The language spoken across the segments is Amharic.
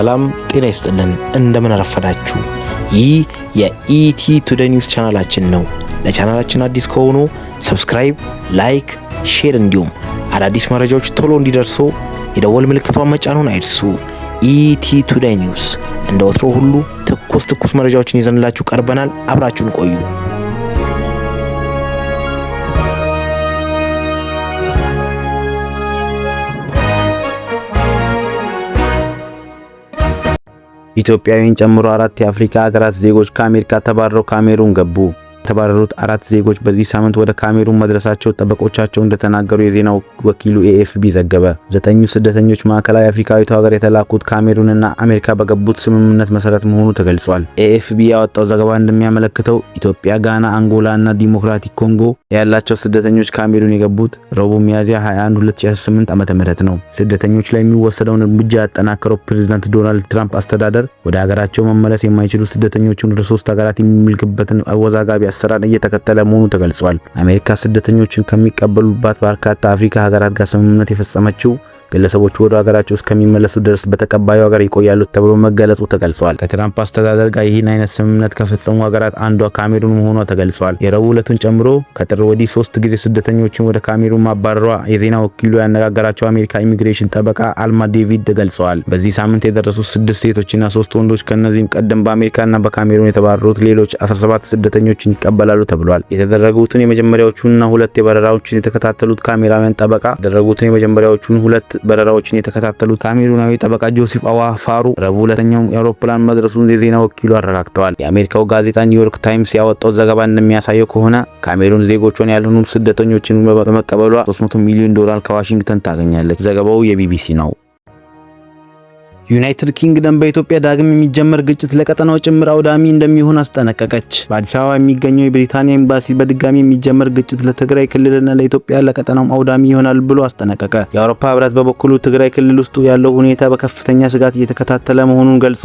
ሰላም ጤና ይስጥልን። እንደምን አረፈዳችሁ። ይህ የኢቲ ቱዴይ ኒውስ ቻናላችን ነው። ለቻናላችን አዲስ ከሆኑ subscribe፣ like፣ share እንዲሁም አዳዲስ መረጃዎች ቶሎ እንዲደርሱ የደወል ምልክቷን መጫኑን አይርሱ። ኢቲ ቱዴይ ኒውስ እንደ ወትሮ ሁሉ ትኩስ ትኩስ መረጃዎችን ይዘንላችሁ ቀርበናል። አብራችሁን ቆዩ። ኢትዮጵያዊን ጨምሮ አራት የአፍሪካ ሀገራት ዜጎች ከአሜሪካ ተባረው ካሜሩን ገቡ። የተባረሩት አራት ዜጎች በዚህ ሳምንት ወደ ካሜሩን መድረሳቸው ጠበቆቻቸው እንደተናገሩ የዜናው ወኪሉ ኤኤፍቢ ዘገበ። ዘጠኙ ስደተኞች ማዕከላዊ አፍሪካዊቷ ሀገር የተላኩት ካሜሩንና አሜሪካ በገቡት ስምምነት መሰረት መሆኑ ተገልጿል። ኤኤፍቢ ያወጣው ዘገባ እንደሚያመለክተው ኢትዮጵያ፣ ጋና፣ አንጎላ እና ዲሞክራቲክ ኮንጎ ያላቸው ስደተኞች ካሜሩን የገቡት ረቡዕ ሚያዝያ 21 2018 ዓ.ም ነው። ስደተኞች ላይ የሚወሰደውን እርምጃ ያጠናከረው ፕሬዝዳንት ዶናልድ ትራምፕ አስተዳደር ወደ ሀገራቸው መመለስ የማይችሉ ስደተኞችን ወደ ሶስት ሀገራት የሚልክበትን አወዛጋቢ አሰራር እየተከተለ መሆኑ ተገልጿል። አሜሪካ ስደተኞችን ከሚቀበሉባት በርካታ አፍሪካ ሀገራት ጋር ስምምነት የፈጸመችው ግለሰቦቹ ወደ ሀገራቸው እስከሚመለሱ ድረስ በተቀባዩ ሀገር ይቆያሉ ተብሎ መገለጹ ተገልጿል። ከትራምፕ አስተዳደር ጋር ይህን አይነት ስምምነት ከፈጸሙ ሀገራት አንዷ ካሜሩን መሆኗ ተገልጿል። የረቡዕ ዕለቱን ጨምሮ ከጥር ወዲህ ሶስት ጊዜ ስደተኞችን ወደ ካሜሩን ማባረሯ የዜና ወኪሉ ያነጋገራቸው አሜሪካ ኢሚግሬሽን ጠበቃ አልማ ዴቪድ ገልጸዋል። በዚህ ሳምንት የደረሱት ስድስት ሴቶችና ሶስት ወንዶች ከነዚህም ቀደም በአሜሪካና በካሜሩን የተባረሩት ሌሎች 17 ስደተኞችን ይቀበላሉ ተብሏል። የተደረጉትን የመጀመሪያዎቹንና ሁለት የበረራዎችን የተከታተሉት ካሜራውያን ጠበቃ የተደረጉትን የመጀመሪያዎቹን ሁለት በረራዎችን የተከታተሉት ካሜሩናዊ ጠበቃ ጆሴፍ አዋፋሩ ረቡዕ ሁለተኛው የአውሮፕላን መድረሱን የዜና ወኪሉ አረጋግጠዋል። የአሜሪካው ጋዜጣ ኒውዮርክ ታይምስ ያወጣው ዘገባ እንደሚያሳየው ከሆነ ካሜሩን ዜጎቿን ያልሆኑ ስደተኞችን በመቀበሏ 300 ሚሊዮን ዶላር ከዋሽንግተን ታገኛለች። ዘገባው የቢቢሲ ነው። ዩናይትድ ኪንግደም በኢትዮጵያ ዳግም የሚጀመር ግጭት ለቀጠናው ጭምር አውዳሚ እንደሚሆን አስጠነቀቀች። በአዲስ አበባ የሚገኘው የብሪታንያ ኤምባሲ በድጋሚ የሚጀመር ግጭት ለትግራይ ክልልና ለኢትዮጵያ ለቀጠናው አውዳሚ ይሆናል ብሎ አስጠነቀቀ። የአውሮፓ ሕብረት በበኩሉ ትግራይ ክልል ውስጥ ያለው ሁኔታ በከፍተኛ ስጋት እየተከታተለ መሆኑን ገልጾ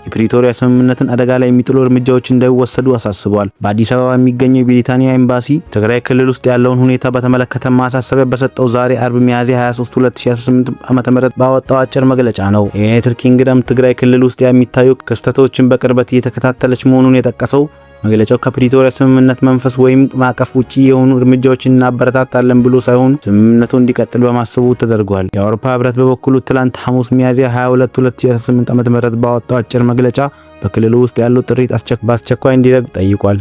የፕሪቶሪያ ስምምነትን አደጋ ላይ የሚጥሉ እርምጃዎች እንዳይወሰዱ አሳስቧል። በአዲስ አበባ የሚገኘው የብሪታንያ ኤምባሲ ትግራይ ክልል ውስጥ ያለውን ሁኔታ በተመለከተ ማሳሰቢያ በሰጠው ዛሬ አርብ ሚያዝያ 23 2018 ዓ.ም ባወጣው አጭር መግለጫ ነው። የዩናይትድ ኪንግደም ትግራይ ክልል ውስጥ የሚታዩ ክስተቶችን በቅርበት እየተከታተለች መሆኑን የጠቀሰው መግለጫው ከፕሪቶሪያ ስምምነት መንፈስ ወይም ማዕቀፍ ውጪ የሆኑ እርምጃዎችን እናበረታታለን ብሎ ሳይሆን ስምምነቱ እንዲቀጥል በማሰቡ ተደርጓል። የአውሮፓ ሕብረት በበኩሉ ትላንት ሐሙስ ሚያዝያ 22 2018 ዓ.ም ባወጣው አጭር መግለጫ በክልሉ ውስጥ ያለው ጥሪት በአስቸኳይ እንዲረግብ ጠይቋል።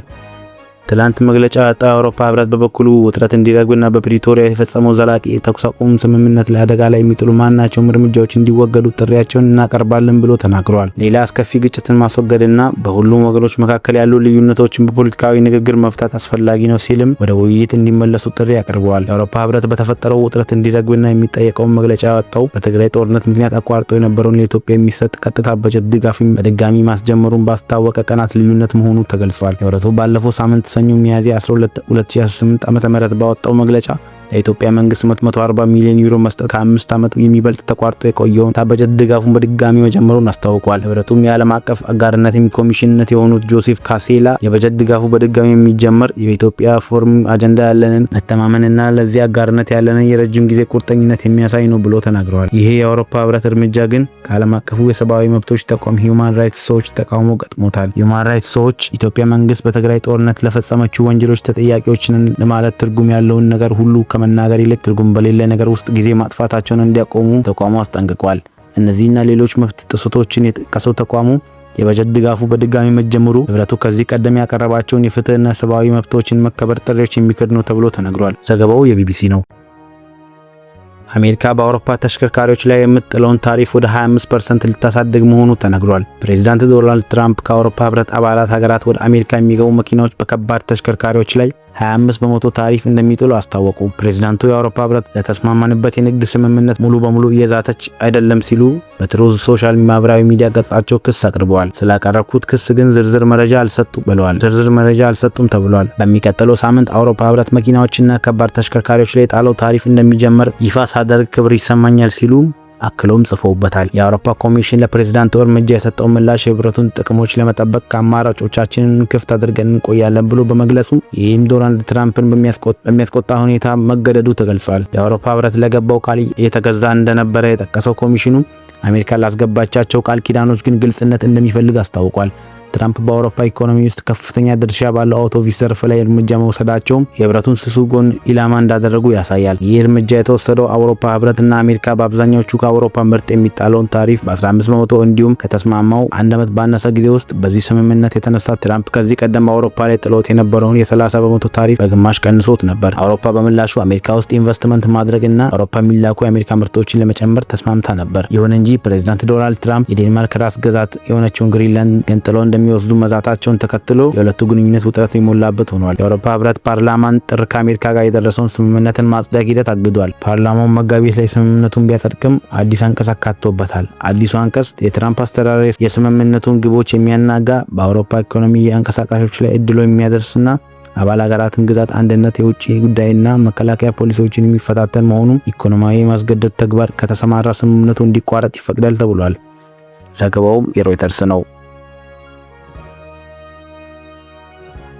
ትላንት መግለጫ ያወጣው የአውሮፓ ሕብረት በበኩሉ ውጥረት እንዲረግብና በፕሪቶሪያ የተፈጸመው ዘላቂ የተኩስ አቁም ስምምነት ላይ አደጋ ላይ የሚጥሉ ማናቸውም እርምጃዎች እንዲወገዱ ጥሪያቸውን እናቀርባለን ብሎ ተናግሯል። ሌላ አስከፊ ግጭትን ማስወገድና በሁሉም ወገኖች መካከል ያሉ ልዩነቶችን በፖለቲካዊ ንግግር መፍታት አስፈላጊ ነው ሲልም ወደ ውይይት እንዲመለሱ ጥሪ አቅርበዋል። የአውሮፓ ሕብረት በተፈጠረው ውጥረት እንዲረግብና የሚጠየቀውን መግለጫ ያወጣው በትግራይ ጦርነት ምክንያት አቋርጦ የነበረውን ለኢትዮጵያ የሚሰጥ ቀጥታ በጀት ድጋፍ በድጋሚ ማስጀመሩን ባስታወቀ ቀናት ልዩነት መሆኑ ተገልጿል። ህብረቱ ባለፈው ሳምንት ሰኞ ሚያዝያ 12 2018 ዓ.ም ባወጣው መግለጫ ለኢትዮጵያ መንግስት 140 ሚሊዮን ዩሮ መስጠት ከአምስት ዓመት የሚበልጥ ተቋርጦ የቆየውን በጀት ድጋፉን በድጋሚ መጀመሩን አስታውቋል። ህብረቱም የዓለም አቀፍ አጋርነት ኮሚሽነት የሆኑት ጆሴፍ ካሴላ የበጀት ድጋፉ በድጋሚ የሚጀመር የኢትዮጵያ ሪፎርም አጀንዳ ያለንን መተማመንና ለዚህ አጋርነት ያለንን የረጅም ጊዜ ቁርጠኝነት የሚያሳይ ነው ብሎ ተናግረዋል። ይሄ የአውሮፓ ህብረት እርምጃ ግን ከዓለም አቀፉ የሰብአዊ መብቶች ተቋም ሂውማን ራይትስ ዎች ተቃውሞ ገጥሞታል። ሂውማን ራይትስ ዎች ኢትዮጵያ መንግስት በትግራይ ጦርነት ለፈጸመችው ወንጀሎች ተጠያቂዎችን ለማለት ትርጉም ያለውን ነገር ሁሉ ከመናገር ይልቅ ትርጉም በሌለ ነገር ውስጥ ጊዜ ማጥፋታቸውን እንዲያቆሙ ተቋሙ አስጠንቅቋል። እነዚህና ሌሎች መብት ጥሰቶችን የጠቀሰው ተቋሙ የበጀት ድጋፉ በድጋሚ መጀመሩ ህብረቱ ከዚህ ቀደም ያቀረባቸውን የፍትህና ሰብአዊ መብቶችን መከበር ጥሪዎች የሚክድ ነው ተብሎ ተነግሯል። ዘገባው የቢቢሲ ነው። አሜሪካ በአውሮፓ ተሽከርካሪዎች ላይ የምትጥለውን ታሪፍ ወደ 25% ልታሳድግ መሆኑ ተነግሯል። ፕሬዚዳንት ዶናልድ ትራምፕ ከአውሮፓ ህብረት አባላት ሀገራት ወደ አሜሪካ የሚገቡ መኪናዎች በከባድ ተሽከርካሪዎች ላይ 25% ታሪፍ እንደሚጥሉ አስታወቁ። ፕሬዚዳንቱ የአውሮፓ ህብረት ለተስማማንበት የንግድ ስምምነት ሙሉ በሙሉ እየዛተች አይደለም ሲሉ በትሩዝ ሶሻል ማህበራዊ ሚዲያ ገጻቸው ክስ አቅርበዋል። ስላቀረብኩት ክስ ግን ዝርዝር መረጃ አልሰጡም ብለዋል። ዝርዝር መረጃ አልሰጡም ተብሏል። በሚቀጥለው ሳምንት አውሮፓ ህብረት መኪናዎችና ከባድ ተሽከርካሪዎች ላይ የጣለው ታሪፍ እንደሚጀምር ይፋ ሳደርግ ክብር ይሰማኛል ሲሉ አክለውም ጽፈውበታል። የአውሮፓ ኮሚሽን ለፕሬዝዳንቱ እርምጃ የሰጠው ምላሽ የህብረቱን ጥቅሞች ለመጠበቅ አማራጮቻችንን ክፍት አድርገን እንቆያለን ብሎ በመግለጹ ይህም ዶናልድ ትራምፕን በሚያስቆጣ ሁኔታ መገደዱ ተገልጿል። የአውሮፓ ህብረት ለገባው ቃል የተገዛ እንደነበረ የጠቀሰው ኮሚሽኑ አሜሪካ ላስገባቻቸው ቃል ኪዳኖች ግን ግልጽነት እንደሚፈልግ አስታውቋል። ትራምፕ በአውሮፓ ኢኮኖሚ ውስጥ ከፍተኛ ድርሻ ባለው አውቶሞቲቭ ዘርፍ ላይ እርምጃ መውሰዳቸውም የህብረቱን ስሱ ጎን ኢላማ እንዳደረጉ ያሳያል። ይህ እርምጃ የተወሰደው አውሮፓ ህብረትና አሜሪካ በአብዛኛዎቹ ከአውሮፓ ምርት የሚጣለውን ታሪፍ በ15% እንዲሁም ከተስማማው አንድ ዓመት ባነሰ ጊዜ ውስጥ። በዚህ ስምምነት የተነሳ ትራምፕ ከዚህ ቀደም በአውሮፓ ላይ ጥሎት የነበረውን የ30% ታሪፍ በግማሽ ቀንሶት ነበር። አውሮፓ በምላሹ አሜሪካ ውስጥ ኢንቨስትመንት ማድረግ እና አውሮፓ የሚላኩ የአሜሪካ ምርቶችን ለመጨመር ተስማምታ ነበር። ይሁን እንጂ ፕሬዚዳንት ዶናልድ ትራምፕ የዴንማርክ ራስ ግዛት የሆነችውን ግሪንላንድ ገንጥለው እንደሚወስዱ መዛታቸውን ተከትሎ የሁለቱ ግንኙነት ውጥረት የሞላበት ሆኗል። የአውሮፓ ህብረት ፓርላማን ጥር ከአሜሪካ ጋር የደረሰውን ስምምነትን ማጽደቅ ሂደት አግዷል። ፓርላማው መጋቢት ላይ ስምምነቱን ቢያጸድቅም አዲስ አንቀጽ አካቶበታል። አዲሱ አንቀጽ የትራምፕ አስተዳደር የስምምነቱን ግቦች የሚያናጋ፣ በአውሮፓ ኢኮኖሚ የአንቀሳቃሾች ላይ እድሎ የሚያደርስና አባል ሀገራትን ግዛት አንድነት፣ የውጭ ጉዳይና መከላከያ ፖሊሲዎችን የሚፈታተን መሆኑን ኢኮኖሚያዊ የማስገደድ ተግባር ከተሰማራ ስምምነቱ እንዲቋረጥ ይፈቅዳል ተብሏል። ዘገባውም የሮይተርስ ነው።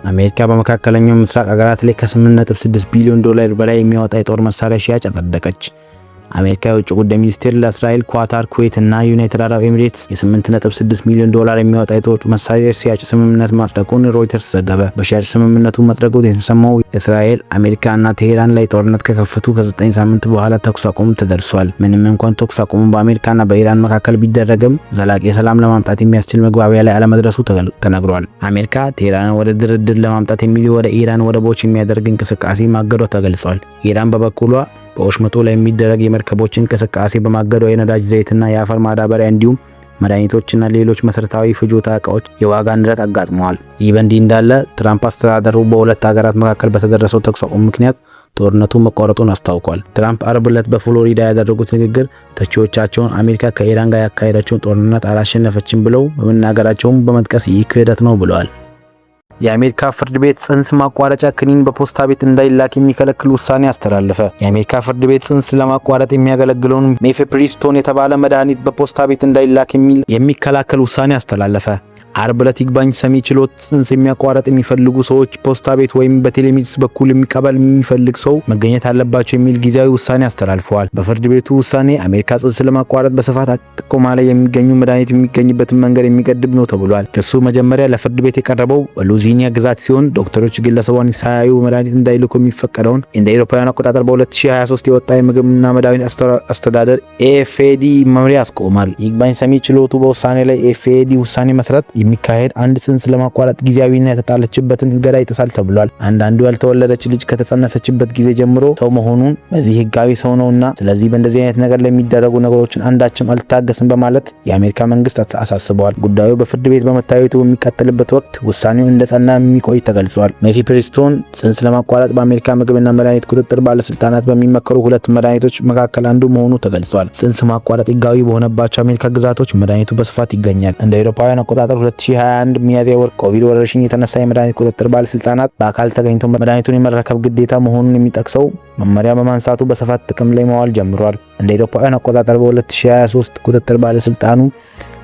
አሜሪካ በመካከለኛው ምስራቅ ሀገራት ላይ ከ8.6 ቢሊዮን ዶላር በላይ የሚያወጣ የጦር መሳሪያ ሽያጭ አጸደቀች። አሜሪካ የውጭ ጉዳይ ሚኒስቴር ለእስራኤል፣ ኳታር፣ ኩዌት እና ዩናይትድ አረብ ኤሚሬትስ የ8.6 ሚሊዮን ዶላር የሚያወጣ የጦር መሳሪያ ሽያጭ ስምምነት ማጽደቁን ሮይተርስ ዘገበ። በሽያጭ ስምምነቱ መጽደቁ የተሰማው እስራኤል፣ አሜሪካ እና ቴሄራን ላይ ጦርነት ከከፈቱ ከ9 ሳምንት በኋላ ተኩስ አቁም ተደርሷል። ምንም እንኳን ተኩስ አቁሙ በአሜሪካና በኢራን መካከል ቢደረግም ዘላቂ ሰላም ለማምጣት የሚያስችል መግባቢያ ላይ አለመድረሱ ተነግሯል። አሜሪካ ቴሄራንን ወደ ድርድር ለማምጣት የሚል ወደ ኢራን ወደቦች የሚያደርግ እንቅስቃሴ ማገዷ ተገልጿል። ኢራን በበኩሏ በወሽመጡ ላይ የሚደረግ የመርከቦች እንቅስቃሴ በማገዷ የነዳጅ ዘይትና የአፈር ማዳበሪያ እንዲሁም መድኃኒቶችና ሌሎች መሰረታዊ ፍጆታ እቃዎች የዋጋ ንረት አጋጥመዋል። ይህ በእንዲህ እንዳለ ትራምፕ አስተዳደሩ በሁለት ሀገራት መካከል በተደረሰው ተኩስ አቁም ምክንያት ጦርነቱ መቋረጡን አስታውቋል። ትራምፕ አርብ ዕለት በፍሎሪዳ ያደረጉት ንግግር ተቺዎቻቸውን አሜሪካ ከኢራን ጋር ያካሄደችውን ጦርነት አላሸነፈችም ብለው በመናገራቸውም በመጥቀስ ይህ ክህደት ነው ብለዋል። የአሜሪካ ፍርድ ቤት ጽንስ ማቋረጫ ክኒን በፖስታ ቤት እንዳይላክ የሚከለክል ውሳኔ አስተላለፈ። የአሜሪካ ፍርድ ቤት ጽንስ ለማቋረጥ የሚያገለግለውን ሜፌፕሪስቶን የተባለ መድኃኒት በፖስታ ቤት እንዳይላክ የሚከላከል ውሳኔ አስተላለፈ። አርብ ዕለት ይግባኝ ሰሚ ችሎት ጽንስ የሚያቋረጥ የሚፈልጉ ሰዎች ፖስታ ቤት ወይም በ telemedicine በኩል የሚቀበል የሚፈልግ ሰው መገኘት አለባቸው የሚል ጊዜያዊ ውሳኔ አስተላልፈዋል። በፍርድ ቤቱ ውሳኔ አሜሪካ ጽንስ ለማቋረጥ በስፋት ጥቅም ላይ የሚገኙ መድኃኒት የሚገኝበትን መንገድ የሚገድብ ነው ተብሏል። ክሱ መጀመሪያ ለፍርድ ቤት የቀረበው በሉዚኒያ ግዛት ሲሆን ዶክተሮች ግለሰቧን ሳያዩ መድኃኒት እንዳይልኩ የሚፈቀደውን እንደ አውሮፓውያን አቆጣጠር በ2023 የወጣ የምግብና መድኃኒት አስተዳደር FDA መምሪያ አስቆሟል። ይግባኝ ሰሚ ችሎቱ በውሳኔ ላይ FDA ውሳኔ መሰረት የሚካሄድ አንድ ጽንስ ለማቋረጥ ጊዜያዊና የተጣለችበትን እገዳ ይጥሳል ተብሏል። አንዳንዱ ያልተወለደች ልጅ ከተጸነሰችበት ጊዜ ጀምሮ ሰው መሆኑን በዚህ ህጋዊ ሰው ነውና ስለዚህ በእንደዚህ አይነት ነገር ለሚደረጉ ነገሮችን አንዳችም አልታገስም በማለት የአሜሪካ መንግስት አሳስበዋል። ጉዳዩ በፍርድ ቤት በመታየቱ በሚቀጥልበት ወቅት ውሳኔው እንደጸና የሚቆይ ተገልጿል። ሜፊፕሪስቶን ጽንስ ለማቋረጥ በአሜሪካ ምግብና መድኃኒት ቁጥጥር ባለስልጣናት በሚመከሩ ሁለት መድኃኒቶች መካከል አንዱ መሆኑ ተገልጿል። ጽንስ ማቋረጥ ህጋዊ በሆነባቸው አሜሪካ ግዛቶች መድኃኒቱ በስፋት ይገኛል። እንደ አውሮፓውያን አቆጣጠር 2021 ሚያዝያ ወር ኮቪድ ወረርሽኝ የተነሳ የመድኃኒት ቁጥጥር ባለስልጣናት በአካል ተገኝቶ መድኃኒቱን የመረከብ ግዴታ መሆኑን የሚጠቅሰው መመሪያ በማንሳቱ በስፋት ጥቅም ላይ መዋል ጀምሯል። እንደ አውሮፓውያን አቆጣጠር በ2023 ቁጥጥር ባለስልጣኑ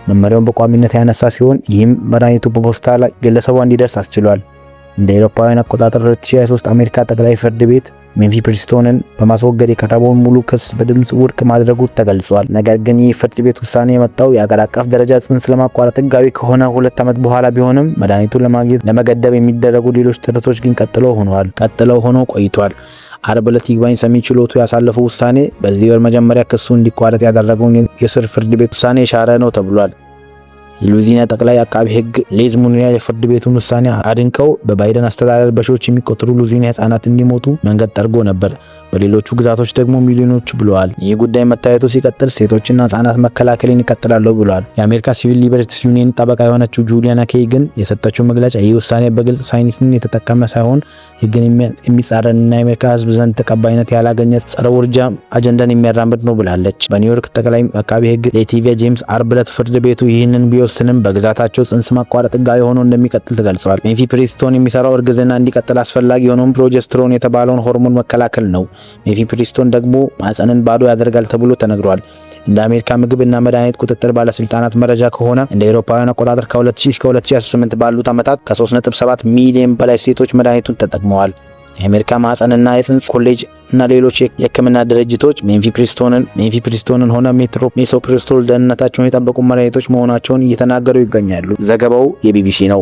መመሪያውን በቋሚነት ያነሳ ሲሆን ይህም መድኃኒቱ በፖስታ ላይ ግለሰቧ እንዲደርስ አስችሏል። እንደ አውሮፓውያን አቆጣጠር 2023 አሜሪካ ጠቅላይ ፍርድ ቤት ሜፊፕሪስቶንን በማስወገድ የቀረበውን ሙሉ ክስ በድምፅ ውድቅ ማድረጉ ተገልጿል። ነገር ግን ይህ ፍርድ ቤት ውሳኔ የመጣው የአገር አቀፍ ደረጃ ጽንስ ለማቋረጥ ህጋዊ ከሆነ 2 ዓመት በኋላ ቢሆንም መድኃኒቱን ለማግኘት ለመገደብ የሚደረጉ ሌሎች ጥረቶች ግን ቀጥለው ሆኖ ቆይቷል። አርብ ዕለት ይግባኝ ሰሚ ችሎቱ ያሳለፈው ውሳኔ በዚህ ወር መጀመሪያ ክሱ እንዲቋረጥ ያደረገውን የስር ፍርድ ቤት ውሳኔ የሻረ ነው ተብሏል። የሉዚኒያ ጠቅላይ አቃቢ ሕግ ሊዝ ሙኒያል የፍርድ ቤቱን ውሳኔ አድንቀው በባይደን አስተዳደር በሺዎች የሚቆጠሩ ሉዚኒያ ህጻናት እንዲሞቱ መንገድ ጠርጎ ነበር፣ በሌሎቹ ግዛቶች ደግሞ ሚሊዮኖች ብለዋል። ይህ ጉዳይ መታየቱ ሲቀጥል ሴቶችና ህጻናት መከላከልን ይቀጥላሉ ብለዋል። የአሜሪካ ሲቪል ሊበርቲስ ዩኒየን ጠበቃ የሆነችው ጁሊያና ኬይ ግን የሰጠችው መግለጫ ይህ ውሳኔ በግልጽ ሳይንስን የተጠቀመ ሳይሆን ህግን የሚጻረንና የአሜሪካ ህዝብ ዘንድ ተቀባይነት ያላገኘ ጸረ ውርጃ አጀንዳን የሚያራምድ ነው ብላለች። በኒውዮርክ ጠቅላይ አቃቢ ህግ ሌቲቪያ ጄምስ አርብ ዕለት ፍርድ ቤቱ ይህንን ቢወስንም በግዛታቸው ጽንስ ማቋረጥ ህጋዊ ሆኖ እንደሚቀጥል ተገልጿል። ሜፊፕሪስቶን የሚሰራው እርግዝና እንዲቀጥል አስፈላጊ የሆነውን ፕሮጀስትሮን የተባለውን ሆርሞን መከላከል ነው። ሜፊፕሪስቶን ደግሞ ማህፀንን ባዶ ያደርጋል ተብሎ ተነግሯል። እንደ አሜሪካ ምግብ እና መድኃኒት ቁጥጥር ባለስልጣናት መረጃ ከሆነ እንደ አውሮፓውያን አቆጣጠር ከ2000 እስከ 2018 ባሉት ዓመታት ከ3.7 ሚሊዮን በላይ ሴቶች መድኃኒቱን ተጠቅመዋል። የአሜሪካ ማህፀንና የጽንስ ኮሌጅ እና ሌሎች የሕክምና ድርጅቶች ሜንፊፕሪስቶንን ሆነ ሚሶፕሮስቶል ደህንነታቸውን የጠበቁ መድኃኒቶች መሆናቸውን እየተናገሩ ይገኛሉ። ዘገባው የቢቢሲ ነው።